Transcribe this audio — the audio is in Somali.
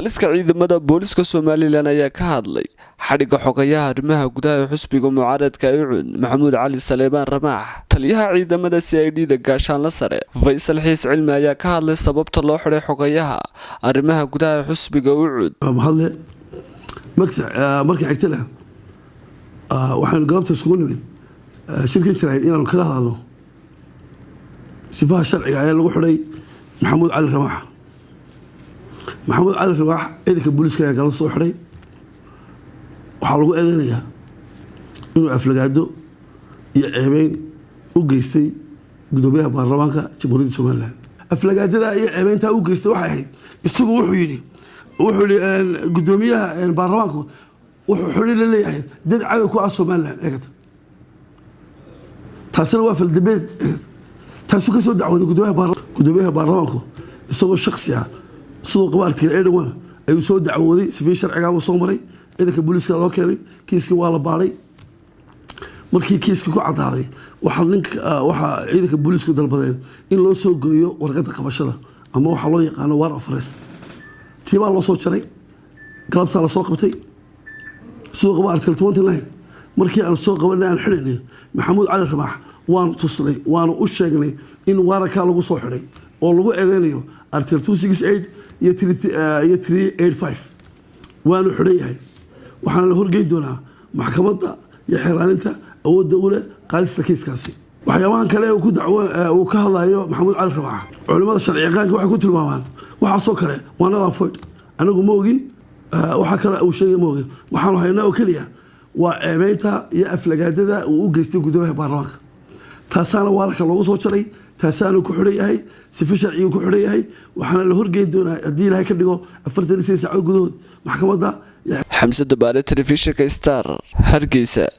Taliska ciidamada booliska Somaliland ayaa ka hadlay xadhigga xogayaha arrimaha gudaha ee xusbiga mucaaradka UCID, Maxamuud Cali Saleebaan Ramaax. Taliyaha ciidamada CID da, gaashaanla sare Faysal Xiis Cilmi, ayaa ka hadlay sababta loo xidhay xogayaha arrimaha gudaha ee xusbiga UCID. Mahadle. Marka xigtana, waxaynu galabta isugu nimid shirkan jaraa'id inaanu kaga hadalno sifaha sharciga ayaa lagu xidhay Maxamuud Cali Ramaax. Maxamuud Cali Ramaax ciidanka booliiska ayaa galabta soo xidhay. Waxaa lagu eedeynayaa inuu aflagaado iyo ceebeyn u geystay gudoomiyaha baarlamaanka Jamhuuriyadda Somaliland. Aflagaadada iyo ceebeyntaa u geystay waxay ahayd, isagu wuxuu yidhi gudoomiyaha baarlamaanku wuxuu xidhi la leeyahay dad cadow ku ah Somaliland. Eegata, taasina waa faldambiyeed. Taasuu ka soo dacwooday gudoomiyaha baarlamaanku isagoo shaksi ah, sidoo qaba article 81 ayuu soo dacwooday. Sifii sharcigaabuu soo maray, ciidanka booliiska loo keenay, kiiskii waa la baadhay. Markii kiiskii ku cadaaday, waxaa ninka waxaa ciidanka booliisku dalbadeen in loo soo gooyo warqadda qabashada ama waxaa loo yaqaano warrant of arrest. Tii baa loo soo jaray, galabtaa lasoo qabtay, sidoo qaba article 29. Markii aan soo qabanay, aan xidhaynay Maxamuud Cali Ramaax, waanu tusnay, waanu u sheegnay in waararkaa lagu soo xidhay oo lagu eedeynayo article 268 iyo 385, waanu xidhan yahay. Waxaana la horgeyn doonaa maxkamadda iyo xeeraaninta awoodda u leh qaadista kiiskaasi. Waxyaabahan kale uu ku dacwo uu ka hadlayo Maxamuud Cali Ramaax, culimada sharci yaqaanka waxay ku tilmaamaan waxaasoo kale waa null and void. Anagu ma ogin waxaa kale uu sheegay, ma ogin. Waxaanu haynaa oo keliya waa ceebeynta iyo aflagaadada uu u geystay gudoomiyaha baarlamaanka. Taasaana waararka loogu soo jaray, taasaanu ku xidhan yahay, sifo sharcigu ku xidhan yahay. Waxaana la horgeyn doonaa, haddii Ilaahay ka dhigo, 48 saacadood gudahood maxkamadda. Xamse Dabaale, telefishinka Star, Hargeysa.